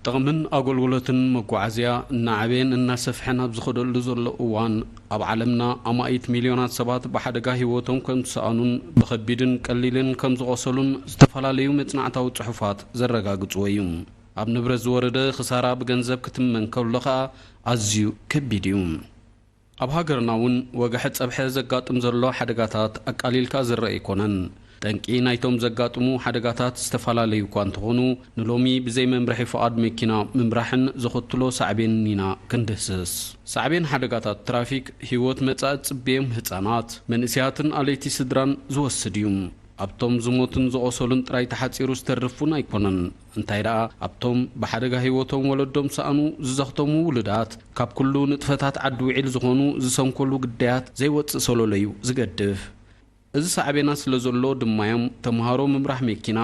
ጥቕምን ኣገልግሎትን መጓዓዝያ እናዓበየን እናሰፍሐን ኣብ ዝኸደሉ ዘሎ እዋን፣ ኣብ ዓለምና ኣማኢት ሚልዮናት ሰባት ብሓደጋ ህይወቶም ከም ዝሰኣኑን ብኸቢድን ቀሊልን ከም ዝቖሰሉን ዝተፈላለዩ መጽናዕታዊ ጽሑፋት ዘረጋግጽዎ እዩ። ኣብ ንብረት ዝወረደ ክሳራ ብገንዘብ ክትመን ከሎ ኸኣ ኣዝዩ ከቢድ እዩ። ኣብ ሃገርና እውን ወግሐ ጸብሐ ዘጋጥም ዘሎ ሓደጋታት ኣቃሊልካ ዝረአ ኣይኮነን። ጠንቂ ናይቶም ዘጋጥሙ ሓደጋታት ዝተፈላለዩ እኳ እንተኾኑ፣ ንሎሚ ብዘይ መምርሒ ፍቓድ መኪና ምምራሕን ዘኸትሎ ሳዕቤን ኢና ክንድህስስ። ሳዕቤን ሓደጋታት ትራፊክ ህይወት መጻኢ ጽብዮም ህጻናት፣ መንእሰያትን ኣለይቲ ስድራን ዝወስድ እዩ። ኣብቶም ዝሞቱን ዝቖሰሉን ጥራይ ተሓጺሩ ዝተርፍ እውን ኣይኮነን። እንታይ ደኣ፣ ኣብቶም ብሓደጋ ህይወቶም ወለዶም ሰኣኑ ዝዘኽተሙ ውሉዳት፣ ካብ ኩሉ ንጥፈታት ዓዲ ውዒል ዝኾኑ ዝሰንከሉ ግዳያት ዘይወጽእ ሰሎሎ እዩ ዝገድፍ። እዚ ሳዕቤናት ስለ ዘሎ ድማዮም ተምሃሮ ምምራሕ መኪና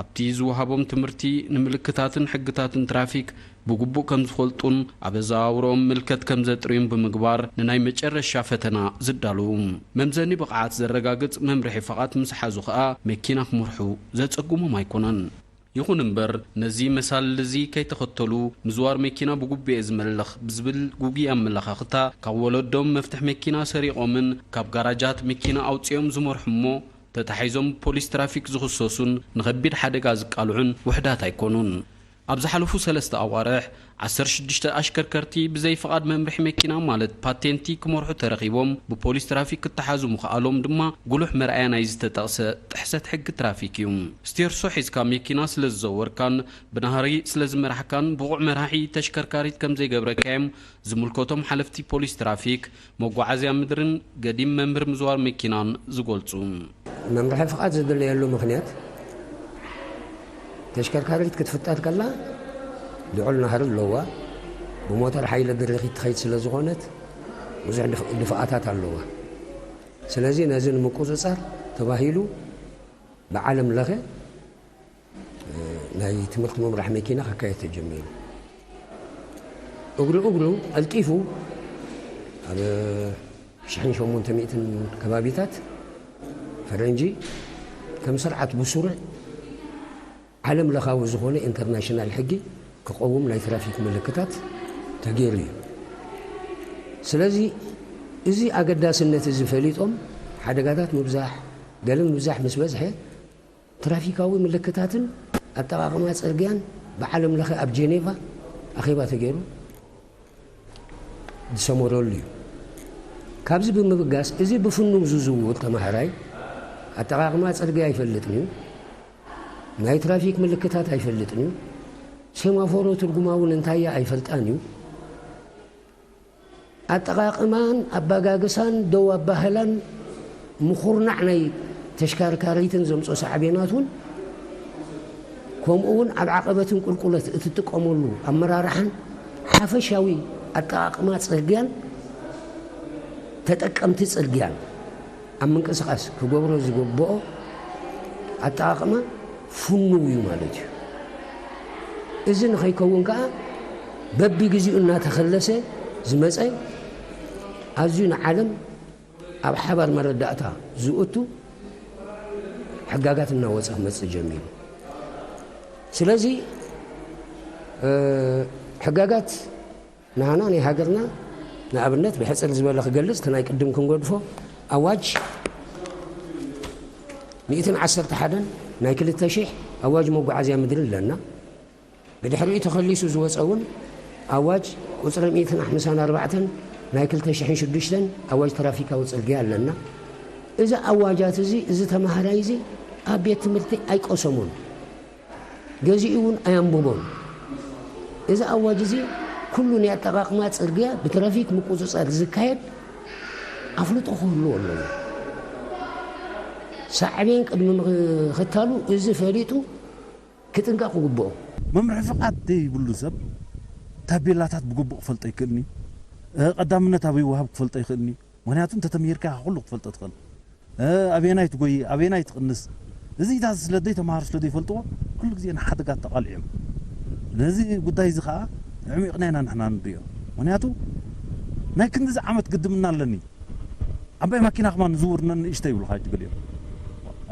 ኣብቲ ዝወሃቦም ትምህርቲ ንምልክታትን ሕግታትን ትራፊክ ብግቡእ ከም ዝፈልጡን ኣብ ኣዘዋውሮኦም ምልከት ከም ዘጥርዩን ብምግባር ንናይ መጨረሻ ፈተና ዝዳለዉ። መምዘኒ ብቕዓት ዘረጋግጽ መምርሒ ፍቓድ ምስ ሓዙ ኸኣ መኪና ክመርሑ ዘጸግሞም ኣይኮነን። ይኹን እምበር፣ ነዚ መሳልል እዚ ከይተኸተሉ፣ ምዝዋር መኪና ብጉቡእ እየ ዝመልኽ ብዝብል ጉጉይ ኣመለኻኽታ፣ ካብ ወለዶም መፍትሕ መኪና ሰሪቖምን ካብ ጋራጃት መኪና ኣውጺኦም ዝመርሑ እሞ፣ ተታሒዞም ብፖሊስ ትራፊክ ዝኽሰሱን ንኸቢድ ሓደጋ ዝቃልዑን ውሑዳት ኣይኮኑን። ኣብ ዝሓለፉ ሰለስተ ኣዋርሕ፣ ዓሰርተ ሽዱሽተ ኣሽከርከርቲ ብዘይ ፍቓድ መምርሒ መኪና፣ ማለት ፓቴንቲ፣ ክመርሑ ተረኺቦም ብፖሊስ ትራፊክ ክተሓዙ ምኽኣሎም ድማ ጉሉሕ መርኣያ ናይዚ ዝተጠቕሰ ጥሕሰት ሕጊ ትራፊክ እዩ። ስቴርሶ ሒዝካ መኪና ስለ ዝዘወርካን ብናህሪ ስለ ዝመራሕካን ብቑዕ መራሒ ተሽከርካሪት ከም ዘይገብረካዮም ዝምልከቶም ሓለፍቲ ፖሊስ ትራፊክ መጓዓዝያ ምድርን ገዲም መምህር ምዝዋር መኪናን ዝገልጹ። መምርሒ ፍቓድ ዝድለየሉ ምኽንያት፣ ተሽከርካሪት ክትፍጠር ከላ ልዑል ናህሪ ኣለዋ። ብሞተር ሓይሊ ድርኺት ትኸይድ ስለ ዝኾነት ብዙሕ ድፍ-፣ ድፍኣታት ኣለዋ። ስለዚ ነዚ ንምቁጽጻር ተባሂሉ ብዓለም ለኸ፣ እ፣ ናይ ትምህርቲ ምምራሕ መኪና ክካየድ ተጀሚሩ። እግሪ እግሩ ቀልጢፉ ኣብ ሽሕን ሸሞንተ ሚእትን ከባቢታት ፈረንጂ ከም ስርዓት ብስሩዕ ዓለም ለኻዊ ዝኾነ ኢንተርናሽናል ሕጊ ክቐውም ናይ ትራፊክ ምልክታት ተገይሩ እዩ። ስለዚ እዚ ኣገዳስነት እዚ ፈሊጦም ሓደጋታት ምብዛሕ፣ ገለ ምብዛሕ ምስ በዝሐ ትራፊካዊ ምልክታትን ኣጠቓቕማ ጽርግያን ብዓለም ለኸ ኣብ ጀኔቫ ኣኼባ ተገይሩ ዝሰመረሉ እዩ። ካብዚ ብምብጋስ፣ እዚ ብፍኑው ዝዝውር ተማሃራይ ኣጠቓቕማ ጽርግያ ኣይፈልጥን እዩ፣ ናይ ትራፊክ ምልክታት ኣይፈልጥን እዩ፣ ሴማፎሮ ትርጉማ እውን እንታይ እያ ኣይፈልጣን እዩ። ኣጠቓቕማን ኣባጋግሳን ደው ኣባህላን ምኹርናዕ ናይ ተሽከርካሪትን ዘምጾ ሳዕቤናት እውን፣ ከምኡ እውን ኣብ ዓቐበትን ቁልቁለት እትጥቀመሉ ኣመራርሓን ሓፈሻዊ ኣጠቓቕማ ጽርግያን ተጠቀምቲ ጽርግያን ኣብ ምንቅስቓስ ክገብሮ ዝግብኦ ኣጠቓቕማ ፍኑው እዩ ማለት እዩ። እዚ ንኸይከውን ከኣ በቢግዜኡ እናተኸለሰ ዝመጸ ኣዝዩ ንዓለም ኣብ ሓባር መረዳእታ ዝእቱ ሕጋጋት እናወጸ ክመጽእ ጀሚሩ። ስለዚ፣ እ፣ ሕጋጋት ንሃና ናይ ሃገርና ንኣብነት ብሕጽር ዝበለ ክገልጽ፣ እቲ ናይ ቅድም ክንገድፎ ኣዋጅ ሚእትን ዓሰርተ ሓደን ናይ ክልተ ሽሕ ኣዋጅ መጓዓዝያ ምድሪ ኣለና። ብድሕሪኡ ተኸሊሱ ዝወጸ እውን ኣዋጅ ቁጽሪ ሚእትን ሓምሳን ኣርባዕተን ናይ ክልተ ሽሕን ሽዱሽተን ኣዋጅ ትራፊካዊ ጽርግያ ኣለና። እዚ ኣዋጃት እዚ፣ እዚ ተማሃራይ እዚ ኣብ ቤት ትምህርቲ ኣይቀሰሞን፣ ገዚኡ እውን ኣየንብቦን። እዚ ኣዋጅ እዚ ኩሉ ናይ ኣጠቓቕማ ጽርግያ ብትራፊክ ምቁጽጻር ዝካየድ ኣፍልጦ ክህልዎ ኣለዎ። ሳዕቤን ቅድሚ ምኽታሉ እዚ ፈሊጡ ክጥንቀቕ ይግብኦ። መምርሒ ፍቓድ ዘይብሉ ሰብ ታቤላታት ብግቡእ ክፈልጦ ይክእልኒ። እ፣ ቀዳምነት ኣበይ ወሃብ ክፈልጦ ይክእልኒ። ምኽንያቱ እንተተምሂርካ ኩሉ ክትፈልጦ ትኽእል። እ፣ ኣበየናይ ትጎይ፣ ኣበየናይ ትቕንስ። እዚታት ስለ ዘይተምሃሩ ስለ ዘይፈልጥዎ ኩሉ ግዜ ንሓደጋ ተቓልዑ እዮም። ነዚ ጉዳይ እዚ ኸዓ ኣዕሚቕና ኢና ንሕና ንሪኦ። ምኽንያቱ ናይ ክንድዚ ዓመት ግድምና ኣለኒ። ዓባይ ማኪና ከማን ዝውር ነንእሽተይ ይብሉኻ ሕጂ ገሊኦም።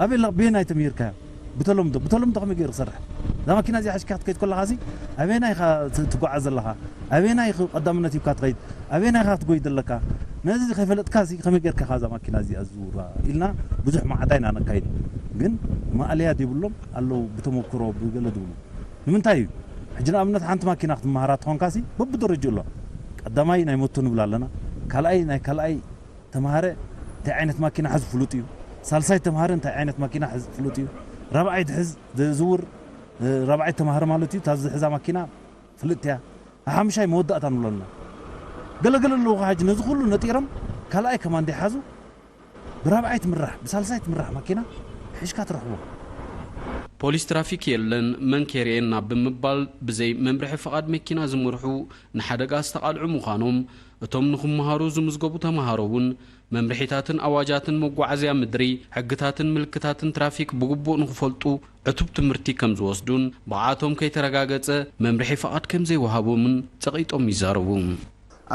ኣበይ ላ-፣ በየናይ ተምሂርካዮ? ብተለምዶ፣ ብተለምዶ ከመይ ገይሩ ክሰርሕ? እዛ ማኪና እዚኣ ሓሽካ ክትከይድ ከለኻ ሲ ኣበየናይ ኢኻ ት- ትጓዓዝ ዘለኻ? ኣበየናይ ኢኻ ቀዳምነት ሂብካ ትኸይድ? ኣበየናይ ኢኻ ክትጎይ ዘለካ? ነዚ ከይፈለጥካ ሲ ከመይ ጌርካ ኢኻ እዛ ማኪና እዚኣ ዝዝውራ? ኢልና ብዙሕ ማዕዳ ኢና ነካይድ። ግን ማእለያ ዘይብሎም ኣለዉ፣ ብተመክሮ ብገለ ዝብሉ። ንምንታይ እዩ? ሕጂ ንኣብነት ሓንቲ ማኪና ክትመሃራ ትኾንካ ሲ በብደረጅኡ ኣሎ። ቀዳማይ ናይ ሞቶ ንብል ኣለና። ካልኣይ ናይ ካልኣይ ተምሃረ እንታይ ዓይነት ማኪና ሕዝ ፍሉጥ እዩ። ሳልሳይ ተምሃረ እንታይ ዓይነት ማኪና ሕዝ ፍሉጥ እዩ። ራብዓይ ትሕዝ ዝዝውር ራብዓይ ተምሃረ ማለት እዩ። እታ ዝሕዛ ማኪና ፍልጥቲ እያ። ሓሙሻይ መወዳእታ ንብሎ ኣለና። ገለገለ ኣለዉ ከዓ ሕጂ ነዚ ኩሉ ነጢሮም ካልኣይ ከማን ደይሓዙ ብራብዓይ ትምራሕ ብሳልሳይ ትምራሕ ማኪና ሒሽካ ትረኽቦ። ፖሊስ ትራፊክ የለን መን ከይርእየና ብምባል ብዘይ መምርሒ ፍቓድ መኪና ዝመርሑ ንሓደጋ ዝተቓልዑ ምዃኖም እቶም ንኽመሃሩ ዝምዝገቡ ተምሃሮ እውን መምርሒታትን ኣዋጃትን መጓዓዝያ ምድሪ ሕግታትን ምልክታትን ትራፊክ ብግቡእ ንኽፈልጡ ዕቱብ ትምህርቲ ከም ዝወስዱን ብቕዓቶም ከይተረጋገጸ መምርሒ ፍቓድ ከም ዘይወሃቦምን ጸቒጦም ይዛረቡ።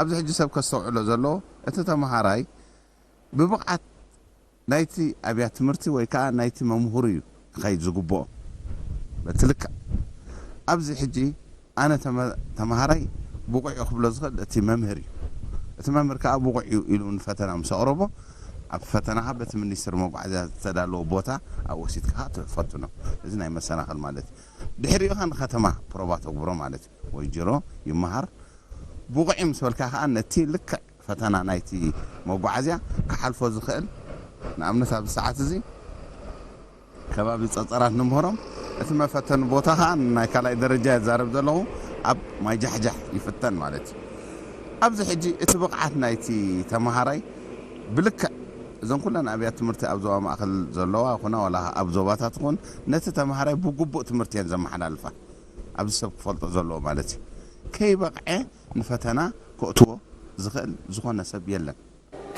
ኣብዚ ሕጂ ሰብ ከስተውዕሎ ዘለዎ እቲ ተምሃራይ ብብቕዓት ናይቲ ኣብያት ትምህርቲ ወይ ከዓ ናይቲ መምህሩ እዩ ክኸይድ ዝግብኦ። በቲ ልክዕ ኣብዚ ሕጂ ኣነ ተመ- ተምሃራይ ብቑዕ እዩ ክብሎ ዝኽእል እቲ መምህር እዩ። እቲ መምህር ከዓ ብቑዕ እዩ ኢሉ ንፈተና ምስ ኣቕረቦ ኣብቲ ፈተናኻ በቲ ሚኒስትሪ መጓዓዝያ ዝተዳለወ ቦታ ኣብ ወሲድካ ከዓ ትፈትኖ። እዚ ናይ መሰናኽል ማለት እዩ። ድሕሪኡ ከዓ ንከተማ ፕሮባ ተግብሮ ማለት እዩ። ወይ ጅሮ ይመሃር ብቑዕ ምስ በልካ ከዓ ነቲ ልክዕ ፈተና ናይቲ መጓዓዝያ ክሓልፎ ዝኽእል ንኣብነት ኣብዚ ሰዓት እዚ ከባቢ ፀፀራት ንምህሮም እቲ መፈተኒ ቦታ ከዓ ናይ ካልኣይ ደረጃ የዛረብ ዘለኹ ኣብ ማይ ጃሕጃሕ ይፍተን ማለት እዩ። ኣብዚ ሕጂ እቲ ብቕዓት ናይቲ ተምሃራይ ብልክዕ እዘን ኩለን ኣብያት ትምህርቲ ኣብ ዞባ ማእኸል ዘለዋ ይኹና ዋላ ኣብ ዞባታት ይኹን ነቲ ተምሃራይ ብግቡእ ትምህርቲ እየን ዘመሓላልፋ። ኣብዚ ሰብ ክፈልጦ ዘለዎ ማለት እዩ። ከይበቕዐ ንፈተና ከእትዎ ዝኽእል ዝኾነ ሰብ የለን።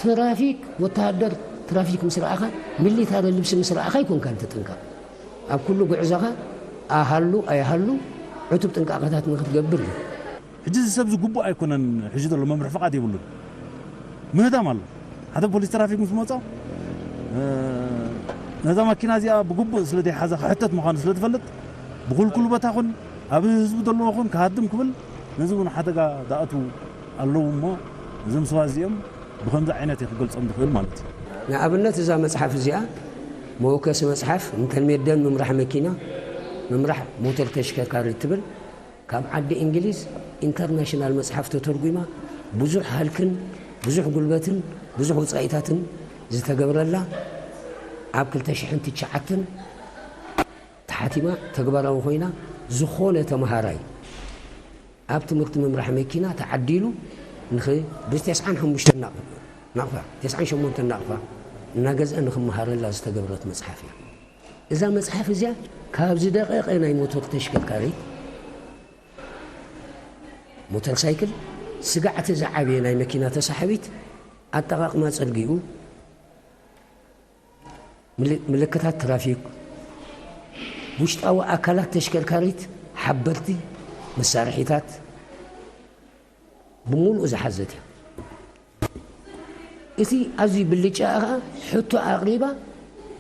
ትራፊክ ወተሃደር ትራፊክ ምስ ረኣኻ ሚሊታሪ ልብሲ ምስ ረኣኻ ኣይኮንካን ትጥንቀቕ። ኣብ ኩሉ ጉዕዞኻ ኣሃሉ ኣይሃሉ ዕቱብ ጥንቃቐታት ንክትገብር እዩ። ሕጂ እዚ ሰብ እዚ ግቡእ ኣይኮነን ሕጂ ዘሎ መምርሒ ፍቓድ የብሉን። ምህዳም ኣሎ። ሓደ ፖሊስ ትራፊክ ምስ መጾ ነዛ ማኪና እዚኣ ብግቡእ ስለ ዘይሓዛ ክሕተት ምዃኑ ስለ ዝፈልጥ ብኩልኩል ቦታ ኹን ኣብ ህዝቢ ዘለዎ ኹን ክሃድም ክብል ነዚ እውን ሓደጋ ዝኣትዉ ኣለዉ እሞ እዞም ሰባት እዚኦም ብኸምዚ ዓይነት እየ ክገልጾም ዝኽእል ማለት እዩ። ንኣብነት እዛ መጽሓፍ እዚኣ መወከሲ መጽሓፍ ንተልሜደን ምምራሕ መኪና ምምራሕ ሞተር ተሽከርካሪ ትብል ካብ ዓዲ እንግሊዝ ኢንተርናሽናል መጽሓፍ ተተርጒማ ብዙሕ ሃልክን ብዙሕ ጉልበትን ብዙሕ ወጻኢታትን ዝተገብረላ ኣብ ክልተ ሽሕን ትሽዓተን ተሓቲማ ተግባራዊ ኮይና ዝኾነ ተምሃራይ ኣብ ትምህርቲ ምምራሕ መኪና ተዓዲሉ ንኽ ብተስዓን ሓሙሽተን ናቕፋ ናቕፋ ተስዓን ሸሞንተን ናቕፋ እናገዝአ ንኽመሃረላ ዝተገብረት መጽሓፍ እያ። እዛ መጽሓፍ እዚኣ ካብ ዝደቐቐ ናይ ሞተር ተሽከርካሪት ሞተር ሳይክል ስጋዕቲ ዝዓበየ ናይ መኪና ተሳሓቢት ኣጠቓቕማ ጸርጊኡ ምልክታት ትራፊክ ውሽጣዊ ኣካላት ተሽከርካሪት ሓበርቲ መሳርሒታት ብምሉኡ ዝሓዘት እያ። እቲ ኣዝዩ ብልጫ ኸዓ ሕቶ ኣቕሪባ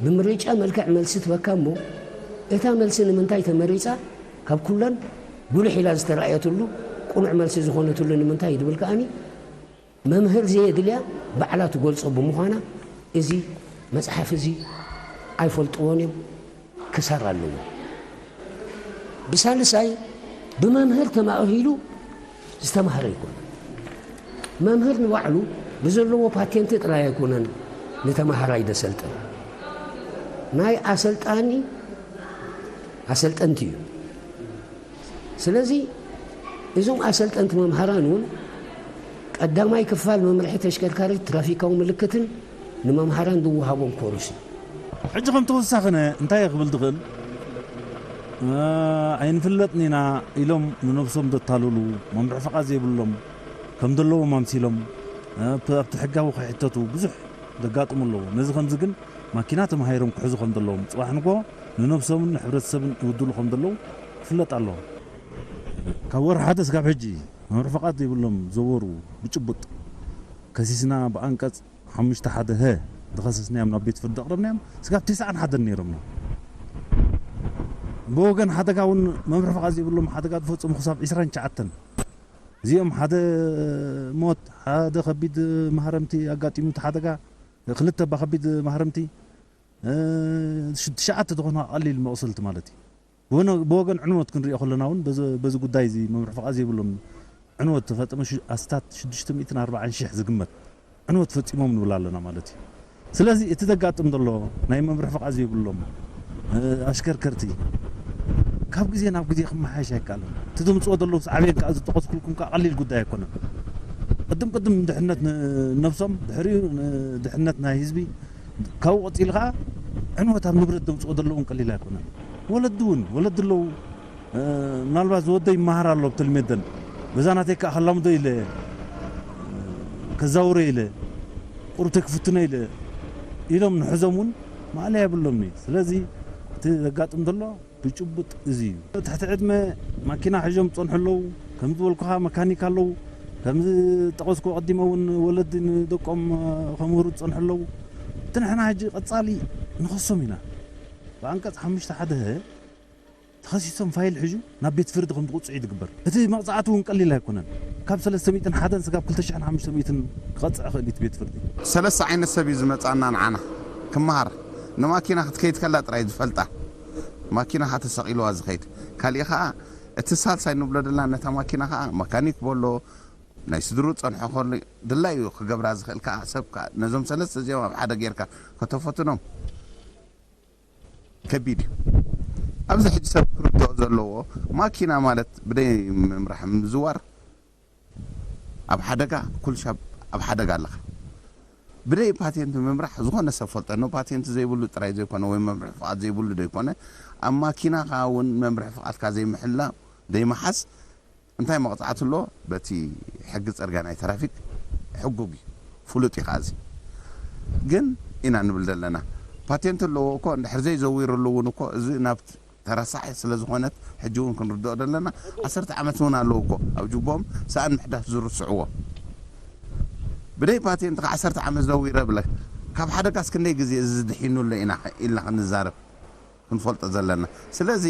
ብምርጫ መልክዕ መልሲ ትበካ እሞ እታ መልሲ ንምንታይ ተመሪፃ ካብ ኩለን ጉልሕ ኢላ ዝተረኣየትሉ ቅኑዕ መልሲ ዝኾነትሉ ንምንታይ እዩ ዝብል ከዓኒ መምህር ዘየድልያ ባዕላ ትገልፆ ብምዃና እዚ መፅሓፍ እዚ ኣይፈልጥዎን እዮም ክሳራ ኣለዎ። ብሳልሳይ ብመምህር ተማእሂሉ ዝተማህረ ኣይኮነን። መምህር ንባዕሉ ብዘለዎ ፓቴንት ጥራይ ኣይኮነን ንተማሃራይ ደሰልጥን ናይ ኣሰልጣኒ ኣሰልጠንቲ እዩ። ስለዚ እዞም ኣሰልጠንቲ መምሃራን እውን ቀዳማይ ክፋል መምርሒ ተሽከርካሪት ትራፊካዊ ምልክትን ንመምሃራን ዝወሃቦም ኮርስ እዩ። ሕጂ ከም ተወሳኺ እንታይ ክብል ዝኽእል ኣይንፍለጥን ኢና ኢሎም ንነብሶም ዘታልሉ መምርሒ ፍቓድ ዘይብሎም ከም ዘለዎም ኣምሲሎም ኣብቲ ሕጋዊ ክሕተቱ ብዙሕ ዘጋጥሙ ኣለዉ። ነዚ ከምዚ ግን ማኪና ተማሂሮም ክሕዙ ከም ዘለዎም ፅባሕ ንጎ ንነብሶምን ንሕብረተሰብን ይውድሉ ከም ዘለዉ ክፍለጥ ኣለዎ። ካብ ወርሒ ሓደ ስጋብ ሕጂ መምርሒ ፍቓድ ዘይብሎም ዘወሩ ብጭቡጥ ከሲስና ብኣንቀፅ ሓሙሽተ ሓደ ሀ ዝኸሰስናዮም ናብ ቤት ፍርዲ ኣቕረብናዮም ስጋብ ተስዓን ሓደን ነይሮምና። ብወገን ሓደጋ እውን መምርሒ ፍቓድ ዘይብሎም ሓደጋ ዝፈጸሙ ክሳብ ዕስራን ትሽዓተን። እዚኦም ሓደ ሞት፣ ሓደ ከቢድ ማህረምቲ ኣጋጢሙ፣ እቲ ሓደጋ ክልተ እባ ከቢድ ማህረምቲ፣ እ፣ ትሽዓተ ዝኾኑ ቀሊል መቕሰልቲ ማለት እዩ። ብወነ-፣ ብወገን ዕንወት ክንሪኦ ከለና እውን በዚ፣ በዚ ጉዳይ እዚ መምርሒ ፍቓድ ዘይብሎም ዕንወት ተፈጸመ ሽ-፣ ኣስታት ሽዱሽተ ሚእትን ኣርባዓን ሽሕ ዝግመት ዕንወት ፈጺሞም ንብል ኣለና ማለት እዩ። ስለዚ እቲ ዘጋጥም ዘሎ ናይ መምርሒ ፍቓድ ዘይብሎም፣ እ፣ ኣሽከርከርቲ ካብ ግዜ ናብ ግዜ ክመሓየሽ ኣይከኣልን። እቲ ዘምጽኦ ዘለዉ ሳዕቤን ከኣ ዝጠቐስኩልኩም ከኣ ቀሊል ጉዳይ ኣይኮነን። ቅድም ቅድም ንድሕነት ን-፣ ነብሶም፣ ድሕሪኡ ንድሕነት ናይ ህዝቢ፣ ካብኡ ቀጺሉ ከኣ ዕንወት ኣብ ንብረት ዘምጽኦ ዘለዉ እውን ቀሊል ኣይኮነን። ወለዲ እውን፣ ወለዲ ኣለዉ፣ እ፣ ምናልባት ዝወደይ ይመሃር ኣሎ ኣብ ተልሜደን፣ በዛ ናተይ ከኣ ከላምዶ ኢለ፣ ከዛውሮ ኢለ፣ ቁሩብተይ ክፍትኖ ኢለ ኢሎም ንሕዞም እውን ማእለያ የብሎምን እዩ። ስለዚ እቲ ዘጋጥም ዘሎ ብጭቡጥ እዚ እዩ። ትሕቲ ዕድመ ማኪና ሒዞም ዝጸንሑ ኣለዉ። ከም ዝበልኩኻ መካኒክ ኣለዉ። ከም ዝጠቐስኩ ኣቐዲመ እውን ወለዲ ንደቆም፣ እ፣ ከምህሩ ዝጸንሑ ኣለዉ። እቲ ንሕና ሕጂ ቀጻሊ ንኸሶም ኢና። ብኣንቀጽ ሓሙሽተ ሓደ ተኸሲሶም ፋይል ሒዙ ናብ ቤት ፍርዲ ከም ዝቕጽዑ እዩ ዝግበር። እቲ መቕጻዕቲ እውን ቀሊል ኣይኮነን። ካብ ሰለስተ ሚእትን ሓደን ስጋብ ክልተ ሽሕን ሓሙሽተ ሚእትን ክቐጽዕ ይኽእል እዩ እቲ ቤት ፍርዲ። ሰለስተ ዓይነት ሰብ እዩ ዝመጻና ንዓና ክመሃር። ንማኪና ክትከይድ ከላ ጥራይ ዝፈልጣ። ማኪና ከኣ ተሰቒልዋ ዝኸይድ። ካሊእ ከኣ እቲ ሳልሳይ ንብሎ ደላ ነታ ማኪና ከኣ መካኒክ በሎ፣ ናይ ስድሩ ጸንሖ ከሎ ድላዩ ክገብራ ዝኽእል ከኣ ሰብ ከኣ ነዞም ሰለስተ እዚኦም ኣብ ሓደ ጌርካ ከተፈትኖም ከቢድ እዩ። ኣብዚ ሕጂ ሰብ ክርድኦ ዘለዎ ማኪና ማለት ብደይ ምምራሕ ምዝዋር ኣብ ሓደጋ፣ ኩሉ ሻብ ኣብ ሓደጋ ኣለኻ። ብደይ ፓቴንት ምምራሕ ዝኾነ ሰብ ፈልጦ፣ ኖ ፓቴንት ዘይብሉ ጥራይ ዘይኮነ ወይ መምርሒ ፍቓድ ዘይብሉ ዘይኮነ፣ ኣብ ማኪናኻ እውን መምርሒ ፍቓድካ ዘይምሕላው፣ ዘይምሓዝ እንታይ መቕጻዕቲ ኣለዎ? በቲ ሕጊ ጽርግያ ናይ ትራፊክ ሕጉግ እዩ፣ ፍሉጥ እዩ። ከኣዚ ግን ኢና ንብል ዘለና። ፓቴንት ኣለዎ እኮ፣ እንድሕር ዘይዘዊርሉ እውን እኮ፣ እዚ ናብ ተረሳሒ ስለ ዝኾነት፣ ሕጂ እውን ክንርድኦ ዘለና፣ ዓሰርተ ዓመት እውን ኣለዉ እኮ፣ ኣብ ጅቦም ሰኣን ምሕዳስ ዝርስዕዎ። ብደይ ፓቴንት ከ ዓሰርተ ዓመት ዘዊረ ብለ፣ ካብ ሓደጋስ ክንደይ ግዜ እዚ ድሒኑ ኣሎ ኢና ኢልና ክንዛረብ ክንፈልጦ ዘለና። ስለዚ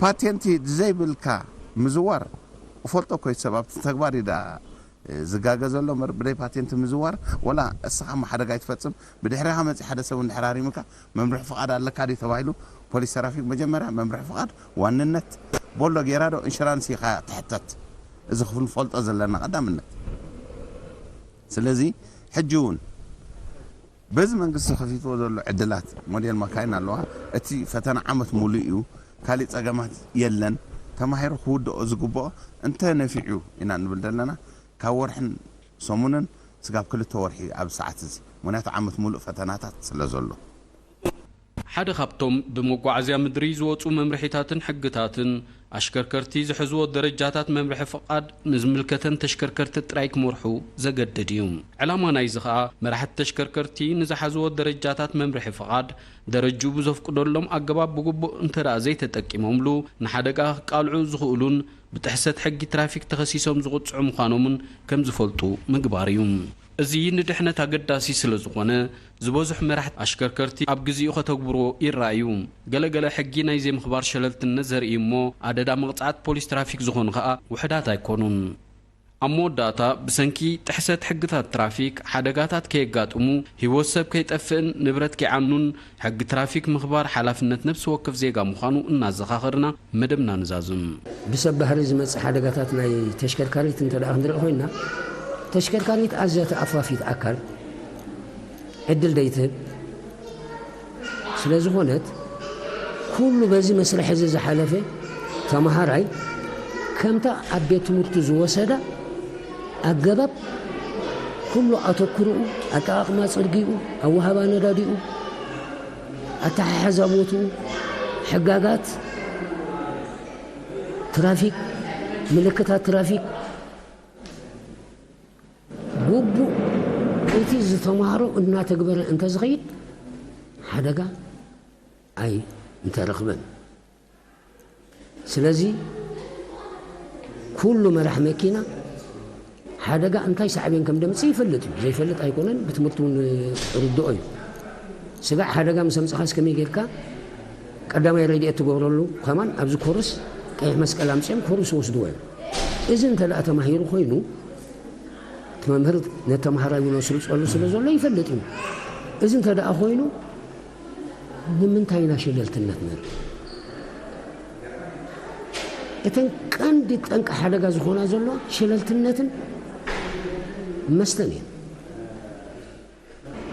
ፓቴንቲ ዘይብልካ ምዝዋር እፈልጦ እኮ እዩ፣ ሰብ ኣብቲ ተግባር እዩ ደኣ ዝጋገ ዘሎ እምበር፣ ብደይ ፓቴንቲ ምዝዋር፣ ወላ እስኻ እሞ ሓደጋ ኣይትፈጽም፣ ብድሕሪኻ መጺእ ሓደ ሰብ እንድሕር ሃሪሙካ መምርሒ ፍቓድ ኣለካ ድዩ ተባሂሉ፣ ፖሊስ ትራፊክ መጀመርያ መምርሒ ፍቓድ ዋንነት ቦሎ ጌራ ዶ ኢንሹራንስ ኢኻ ትሕተት። እዚ ክንፈልጦ ዘለና ቀዳምነት። ስለዚ ሕጂ እውን በዚ መንግስቲ ከፊትዎ ዘሎ ዕድላት ሞዴል መካይን ኣለዋ። እቲ ፈተና ዓመት ሙሉእ እዩ። ካሊእ ጸገማት የለን። ተማሂሩ ክውድኦ ዝግብኦ እንተ ነፊዑ ኢና ንብል ዘለና። ካብ ወርሕን ሰሙንን ስጋብ ክልተ ወርሒ ኣብዚ ሰዓት እዚ። ምኽንያቱ ዓመት ሙሉእ ፈተናታት ስለ ዘሎ። ሓደ ካብቶም ብመጓዓዝያ ምድሪ ዝወጹ መምርሒታትን ሕግታትን፣ ኣሽከርከርቲ ዝሕዝዎ ደረጃታት መምርሒ ፍቓድ ንዝምልከተን ተሽከርከርቲ ጥራይ ክመርሑ ዘገድድ እዩ። ዕላማ ናይዚ ኸኣ፣ መራሕቲ ተሽከርከርቲ ንዝሓዝዎ ደረጃታት መምርሒ ፍቓድ ደረጅኡ ብዘፍቅደሎም ኣገባብ ብግቡእ እንተ ደኣ ዘይተጠቂሞምሉ፣ ንሓደጋ ክቃልዑ ዝኽእሉን ብጥሕሰት ሕጊ ትራፊክ ተኸሲሶም ዝቕጽዑ ምዃኖምን ከም ዝፈልጡ ምግባር እዩ። እዚ ንድሕነት ኣገዳሲ ስለ ዝኾነ፣ ዝበዝሑ መራሕቲ ኣሽከርከርቲ ኣብ ግዜኡ ከተግብርዎ ይረኣዩ። ገለ ገለ ሕጊ ናይ ዘይምኽባር ሸለልትነት ዘርእዩ እሞ፣ ኣደዳ መቕጻዕቲ ፖሊስ ትራፊክ ዝኾኑ ኸኣ ውሑዳት ኣይኮኑን። ኣብ መወዳእታ፣ ብሰንኪ ጥሕሰት ሕግታት ትራፊክ፣ ሓደጋታት ከየጋጥሙ፣ ህይወት ሰብ ከይጠፍእን ንብረት ከይዓኑን፣ ሕጊ ትራፊክ ምኽባር ሓላፍነት ነፍሲ ወከፍ ዜጋ ምዃኑ እናዘኻኸርና፣ መደብና ንዛዝም። ብሰብ ባህሪ ዝመጽእ ሓደጋታት ናይ ተሽከርካሪት እንተ ደኣ ክንርኢ ኮይንና፣ ተሽከርካሪት ኣዝያ ተኣፋፊት ኣካል ዕድል ደይትህብ ስለ ዝኾነት፣ ኩሉ በዚ መስርሕ እዚ ዝሓለፈ ተመሃራይ፣ ከምታ ኣብ ቤት ትምህርቲ ዝወሰዳ ኣገባብ፣ ኩሉ ኣተኩሮኡ፣ ኣጠቓቕማ ጽርግይኡ፣ ኣወሃባ ነዳዲኡ፣ ኣተሓሕዛ ቦትኡ፣ ሕጋጋት ትራፊክ፣ ምልክታት ትራፊክ፣ ግቡእ እቲ ዝተማህሮ እናተግበረ እንተዝኸይድ፣ ሓደጋ ኣይ እንተረኽበን። ስለዚ፣ ኩሉ መራሕ መኪና ሓደጋ እንታይ ሳዕቤን ከም ደምጽእ ይፈልጥ እዩ። ዘይፈልጥ ኣይኮነን፣ ብትምህርቲ እውን ርድኦ እዩ። ስጋዕ ሓደጋ ምስ ኣምጻኻስ ከመይ ጌርካ ቀዳማይ ረድኤት ትገብረሉ ከማን ኣብዚ ኮርስ ቀይሕ መስቀል ኣምፅኦም ኮርስ ይወስድዎ እዮም። እዚ እንተ ደኣ ተማሂሩ ኮይኑ እቲ መምህር ነቲ ተምሃራይ እውን ስርፀሉ ስለ ዘሎ ይፈልጥ እዩ። እዚ እንተ ደኣ ኮይኑ ንምንታይ ኢና ሸለልትነት ንርኢ? እተን ቀንዲ ጠንቂ ሓደጋ ዝኾና ዘለዋ ሸለልትነትን መስተን እየን።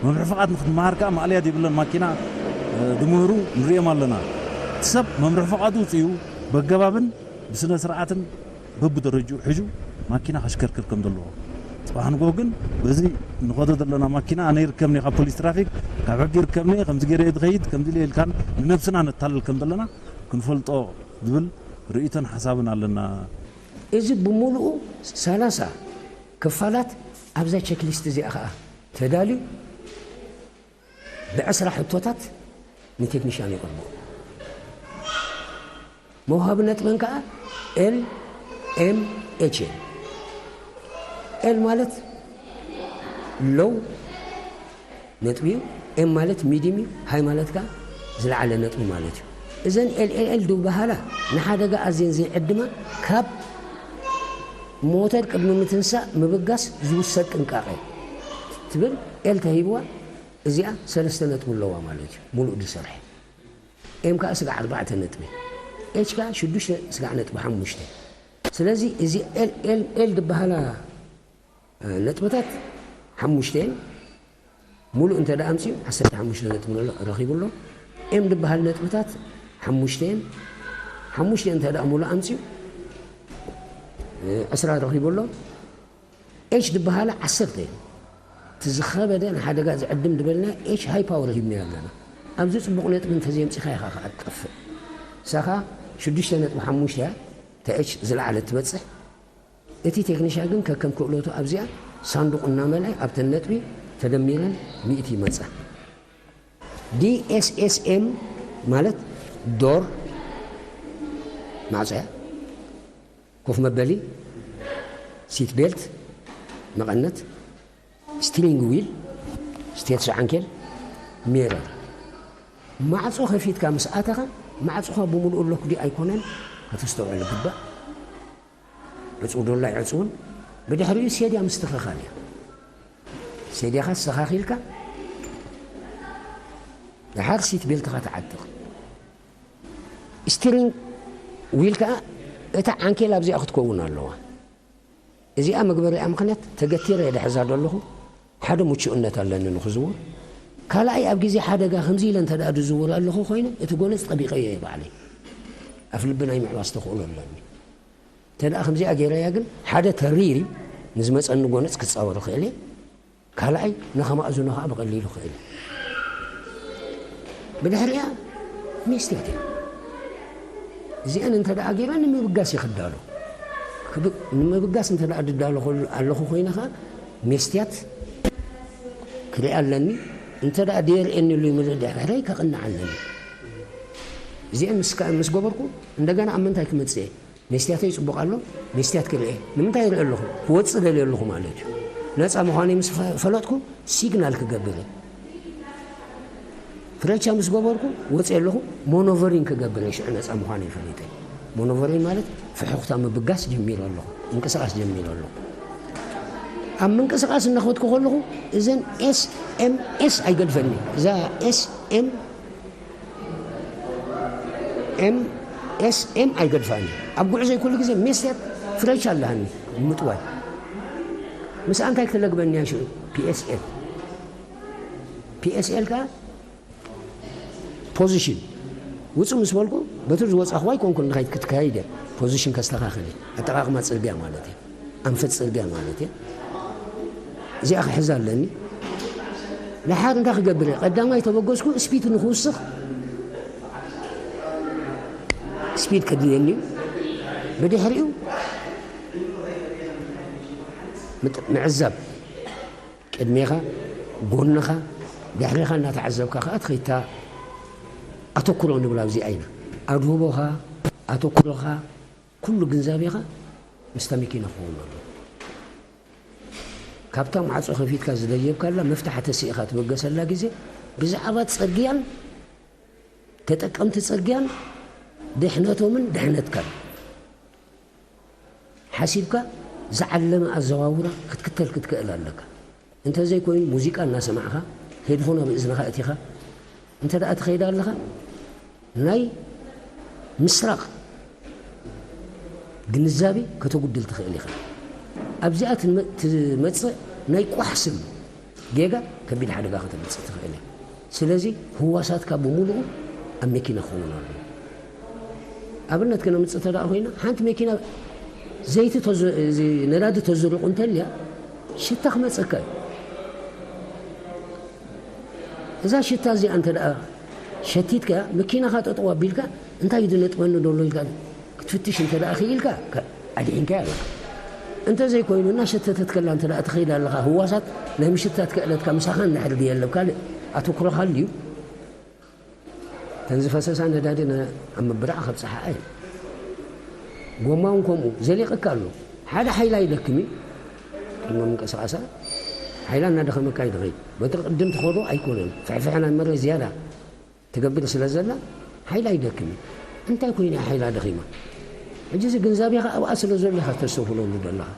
መምርሒ ፍቓድ ንክትመሃር ከዓ ማእለያ ዘይብለን ማኪና ዝምህሩ ንሪኦም ኣለና። እቲ ሰብ መምርሒ ፍቓዱ ውፅኡ በገባብን ብስነ ስርዓትን በብደረጅኡ ሒዙ ማኪና ከሽከርክር ከም ዘለዎ። ፅባሕ ንጎ ግን በዚ ንኸዶ ዘለና ማኪና ኣነ ይርከብኒ ካብ ፖሊስ ትራፊክ ካብ ሕጊ ይርከብኒ ከምዚ ገይረ ዝኸይድ ከምዚ ኢለ ኢልካን ንነብስና ነታልል ከም ዘለና ክንፈልጦ ዝብል ርእይቶን ሓሳብን ኣለና። እዚ ብምሉኡ ሰላሳ ክፋላት ኣብዛ ቸክሊስት እዚኣ ኸዓ ተዳልዩ ብዕስራ ሕቶታት ንቴክኒሻን የቕርቡ። መውሃቢ ነጥበን ከዓ ኤል ኤም ኤች እየን። ኤል ማለት ሎው ነጥቢ እዩ። ኤም ማለት ሚድም እዩ። ሃይ ማለት ከዓ ዝለዓለ ነጥቢ ማለት እዩ። እዘን ኤል ኤል ኤል ዝበሃላ ንሓደጋ ኣዝየን ዘይዕድማ ካብ ሞተር ቅድሚ ምትንሳእ ምብጋስ ዝውሰድ ጥንቃቐ ትብል ኤል ተሂብዋ። እዚኣ ሰለስተ ነጥቢ ኣለዋ ማለት እዩ። ሙሉእ ዝሰርሐ ኤም ከዓ ስጋዕ ኣርባዕተ ነጥቢ ኤች ከዓ ሽዱሽተ ስጋዕ ነጥቢ ሓሙሽተ። ስለዚ እዚ ኤል ኤል ኤል ዝበሃላ ነጥብታት ሓሙሽተ እየን። ሙሉእ እንተ ደኣ ኣምፅኡ ዓሰርተ ሓሙሽተ ነጥቢ ረኺቡ ኣሎ። ኤም ዝበሃል ነጥብታት ሓሙሽተ እየን። ሓሙሽተ እንተ ደኣ ሙሉእ ኣምፅኡ ዕስራ ረኺቡ ኣሎ። ኤች ዝበሃላ ዓሰርተ እየን። እቲ ዝኸበደ ንሓደጋ ዝዕድም ዝበልና ኤች ሃይ ፓወር ሂብናዮ ኣለና። ኣብዚ ፅቡቕ ነጥቢ እንተዘየምፂኻ ኢኻ ከዓ ትጠፍእ። ንሳ ከዓ ሽዱሽተ ነጥቢ ሓሙሽተ እያ፣ እታ ኤች ዝለዓለት ትበፅሕ። እቲ ቴክኒሻ ግን ከከም ክእለቱ ኣብዚኣ ሳንዱቕ እናመልአ ኣብተን ነጥቢ ተደሚረን ሚእቲ ይመፃ። ዲ ኤስ ኤስ ኤም ማለት ዶር ማዕፆ እያ፣ ኮፍ መበሊ፣ ሲት ቤልት መቐነት፣ ስቲሪንግ ዊል፣ ስቴርስ ዓንኬል፣ ሚረር። ማዕፆ ከፊትካ ምስ ኣተኻ ማዕፆኻ ብምሉኡ ሎክ ድዩ ኣይኮነን ከተስተውዕል ይግባእ። ዕፅው ዶ ኣላ ኣይዕፅውን። ብድሕሪኡ ሴድያ ምስትኽኻል እያ። ሴድያኻ ኣስተኻኺልካ ድሓር ሲት ቤልትኻ ትዓጥቕ። ስቲሪንግ ዊል ከዓ እታ ዓንኬል ኣብዚኣ ክትከውን ኣለዋ። እዚኣ መግበሪኣ ምኽንያት ተገቲረ እየ ድሕዛ ዘለኹ። ሓደ ምቹእነት ኣለኒ ንኽዝውር። ካልኣይ ኣብ ግዜ ሓደጋ ከምዚ ኢለ እንተ ደኣ ድዝውር ኣለኹ ኮይነ እቲ ጎነጽ ጠቢቐዮ እየ ባዕለይ። ኣፍ ልቢ ናይ ምዕባስ ተኽእሎ ኣለኒ። እንተ ደኣ ከምዚኣ ገይረያ ግን ሓደ ተሪር እዩ ንዝመጸኒ ጎነጽ ክጻወር እኽእል እየ። ካልኣይ ንኸማእዝኖ ኸዓ ብቐሊሉ ኽእል እዩ። ብድሕሪኣ ሜስትያት እያ። እዚአን እንተ ደኣ ገይረ ንምብጋስ እየ ክዳሎ። ክብ- ንምብጋስ እንተ ደኣ ድዳሎ ኸሉ- ኣለኹ ኮይነ ኸዓ ሜስትያት ክሪኣ ኣለኒ። እንተ ደኣ ደየርኤኒ ኢሉ ይምልእ ድሕረይ ከቕንዕ ኣለኒ። እዚአን ምስ ከ- ምስ ገበርኩ እንደገና ኣብ ምንታይ ክመጽእ እየ? ሜስትያተይ ጽቡቕ ኣሎ፣ ሜስትያት ክርኤ። ንምንታይ ይርኢ ኣለኹ? ክወጽእ ደልየ ኣለኹ ማለት እዩ። ነጻ ምዃነይ ምስ ፈ- ፈለጥኩ ሲግናል ክገብር እየ። ፍሬቻ ምስ ገበርኩ ወጽየ ኣለኹ፣ ሞኖቨሪን ክገብር እየ። ሽዑ ነጻ ምዃነይ ፈሊጠ። ሞኖቨሪን ማለት ፍሑኽታ ምብጋስ ጀሚረ ኣለኹ፣ ምንቅስቓስ ጀሚረ ኣለኹ። ኣብ ምንቅስቓስ እናኸድኩ ከለኹ እዘን ኤስ ኤም ኤስ ኣይገድፈኒ። እዛ ኤስ ኤም ኤም ኤስ ኤም ኣይገድፋኒ። ኣብ ጉዕዞይ ኩሉ ግዜ ሜስትያት ፍሬቻ ኣለሃኒ ምጥዋይ። ምስኣ እንታይ ክተለግበኒ እያ ሽዑ? ፒ ኤስ ኤል። ፒ ኤስ ኤል ከኣ ፖዚሽን ውጹ ምስ በልኩ በቲ ዝወጻኹዋ ኣይኮንኩን ንኸይድ ክትካይድ እያ። ፖዚሽን ከስተኻኽል እዩ። ኣጠቓቕማ ጽርግያ ማለት እዩ። ኣንፈት ጽርግያ ማለት እየ። እዚኣ ክሕዛ ኣለኒ። ደሓር እንታይ ክገብር እየ? ቀዳማይ ተበገስኩ ስፒድ ንክውስኽ ስፒድ ከድልየኒ እዩ። ብድሕሪኡ ምጥ- ምዕዛብ ቅድሜኻ ጎንኻ ድሕሬኻ እናተዓዘብካ ከዓ ትኸይታ ኣተኩሮ ንብላ ኣብዚኣ ኢና ኣድህቦኻ ኣተኩሮኻ ኩሉ ግንዛቤኻ ምስታ መኪና ክኸውን ኣለዎ። ካብታ ማዕጾ ከፊትካ ዝደየብካላ መፍትሓ ተሲእኻ ትበገሰላ ግዜ ብዛዕባ ጽርግያን ተጠቀምቲ ጽርግያን ድሕነቶምን ድሕነትካን ሓሲብካ ዝዓለመ ኣዘዋውራ ክትክተል ክትክእል ኣለካ። እንተዘይኮይኑ ሙዚቃ እናሰማዕኻ ሄድፎን ኣብ እዝንኻ እቲኻ እንተ ደኣ ትኸይድ ኣለኻ ናይ ምስራቕ ግንዛቤ ከተጉድል ትኽእል ኢኻ። ኣብዚኣ ትመ- ትመጽእ ናይ ቋሕ ስም ጌጋ ከቢድ ሓደጋ ከተምጽእ ትኽእል እያ። ስለዚ ህዋሳትካ ብምሉኡ ኣብ መኪና ክኸውን ኣለዎ። ኣብነት ከነምጽእ እንተ ደኣ ኮይና ሓንቲ መኪና ዘይቲ ተዘ- እዚ ነዳዲ ተዘሪቑ እንተልያ ሽታ ክመጸካ እዩ። እዛ ሽታ እዚኣ እንተ ደኣ ሸቲትካ መኪናኻ ጠጠው ኣቢልካ እንታይ እዩ ዝነጥበኒ ዘሎ ኢልካ ክትፍትሽ እንተ ደኣ ክኢልካ ከ- ኣድሒንካያ ኣለኻ። እንተዘይኮይኑ እናሸተተት ከላ እንተ ደኣ ትኸይድ ኣለኻ ህዋሳት ናይ ምሽታት ክእለትካ ምሳኻ እንድሕር ድየለብ ካልእ ኣተኩሮኻ ኣልዩ ተን ዝፈሰሳ ነዳዲ ነ- ኣብ ምብራዕ ከብፅሓ እየ። ጎማ እውን ከምኡ ዘሊቕካ ኣሎ። ሓደ ሓይላ ይደክም እዩ። ቅድሚ ምንቅስቃሳ ሓይላ እናደኸመካ ይድኸይ። በቲ ቅድም ትኸዶ ኣይኮነን። ፍሕፍሕ ናይ መሬት ዝያዳ ትገብር ስለ ዘላ ሓይላ ይደክም እዩ። እንታይ ኮይኑ ሓይላ ደኺማ? ሕጂ እዚ ግንዛቤኻ ኣብኣ ስለ ዘሎ ኢኻ ተስተውህለሉ ዘለኻ።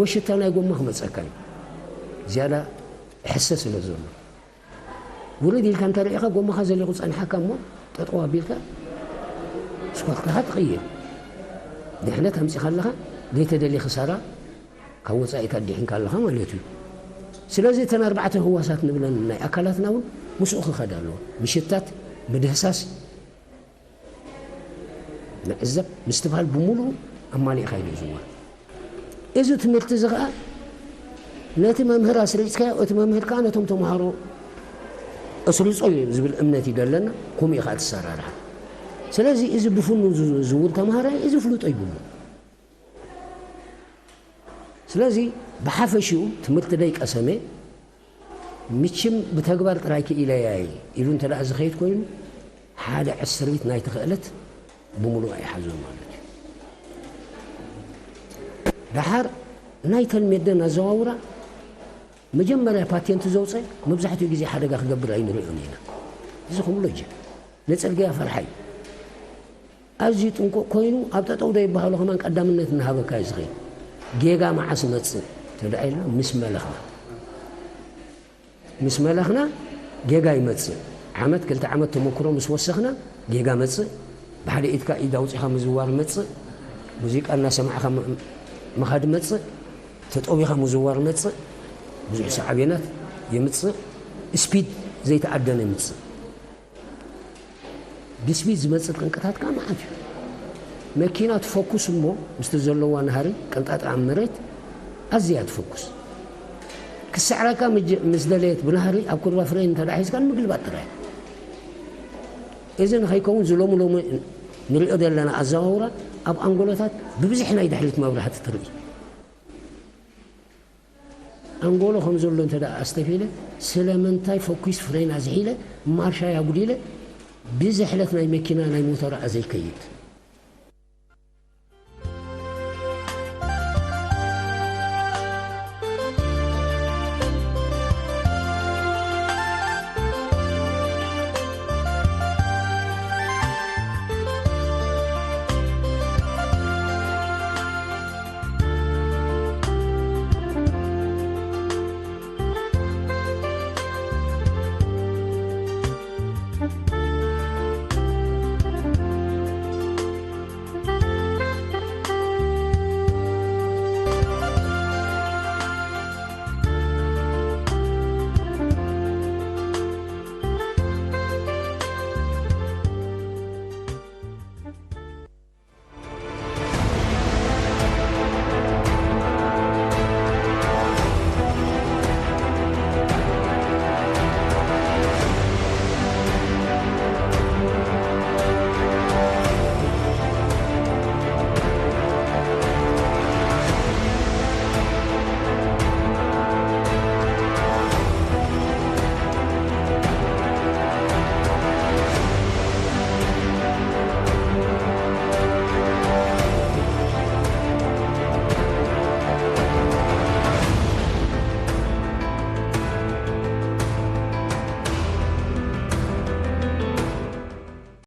ወሽታ ናይ ጎማ ክመፀካ እዩ። ዝያዳ ሕሰ ስለ ዘሎ ውርድ ኢልካ እንተሪኢኻ ጎማኻ ዘሊቑ ጸንሓካ እሞ ጠጠው ኣቢልካ ስፖርትካ ትቕይር። ድሕነት ኣምጺኻ ኣለኻ፣ ዘይተደልየ ክሳራ ካብ ወጻኢታት ኣዲሒንካ ኣለኻ ማለት እዩ። ስለዚ እተን ኣርባዕተ ህዋሳት ንብለን ናይ ኣካላትና እውን ምስኡ ክኸዳ ኣለዎ። ምሽታት፣ ምድህሳስ፣ ንዕዘብ ምስትብሃል ብምሉኡ ኣማሊእካ እዩ ዝዝወር። እዚ ትምህርቲ እዚ ኸኣ ነቲ መምህር ኣስሪጽካዮ እቲ መምህር ከኣ ነቶም ተምሃሮ ኣስሪጾ እዩ ዝብል እምነት እዩ ዘለና። ከምኡ እዩ ከኣ እቲ ኣሰራርሓ። ስለዚ እዚ ብፍኑ ዝዝውር ተምሃራይ እዚ ፍሉጦ ይብሉ። ስለዚ ብሓፈሽኡ ትምህርቲ ደይ ቀሰመ ምችም ብተግባር ጥራይ ክኢለያ እየ ኢሉ እንተ ደኣ ዝኸይድ ኮይኑ ሓደ ዕስርቢት ናይቲ ክእለት ብምሉእ ኣይሓዞን ማለት እዩ። ደሓር ናይተን ሜደን ኣዘዋውራ መጀመርያ ፓቴንት ዘውፀ መብዛሕትኡ ግዜ ሓደጋ ክገብር ኣይንሪኦን ኢና። እዚ ከም ሎጂ ንፅርግያ ፈርሓ እዩ። ኣዝዩ ጥንቁቕ ኮይኑ ኣብ ጠጠው ዶ ይበሃሉ ከማን ቀዳምነት እናሃበካ እዩ ዝኸይድ። ጌጋ መዓስ ይመፅእ ተደኣ ኢልና ምስ መለኽና ምስ መለኽና ጌጋ ይመፅእ። ዓመት ክልተ ዓመት ተመክሮ ምስ ወሰኽና ጌጋ መፅእ። ብሓደ ኢድካ ኢድ ኣውፂኻ ምዝዋር መፅእ። ሙዚቃ እናሰማዕኻ ም- ምኻድ መፅእ። ተጠዊኻ ምዝዋር መፅእ። ብዙሕ ሳዕቤናት የምፅእ። ስፒድ ዘይተኣደነ ይምፅእ። ብስፒድ ዝመፅእ ጠንቅታት ከዓ መዓት እዩ። መኪና ትፈኩስ እሞ ምስቲ ዘለዋ ናህሪ ቅንጣጣ ኣብ መሬት ኣዝያ ትፈኩስ። ክስዕረካ ምጅ- ምስ ደለየት ብናህሪ ኣብ ኩርባ ፍሬን እንተ ሒዝካ ንምግልባጥ ጥራይ። እዚ ንኸይከውን ዝሎሚ ሎሚ ንሪኦ ዘለና ኣዘዋውራ ኣብ ኣንጎሎታት ብብዝሒ ናይ ድሕሪት መብራህቲ ትርኢ። ኣንጎሎ ከም ዘሎ እንተ ደኣ ኣስተፊለ ስለምንታይ ፈኩስ ፍሬን ኣዝሒለ ማርሻይ ኣጉዲለ ብዝሕለት ናይ መኪና ናይ ሞተር ኣዘይከይድ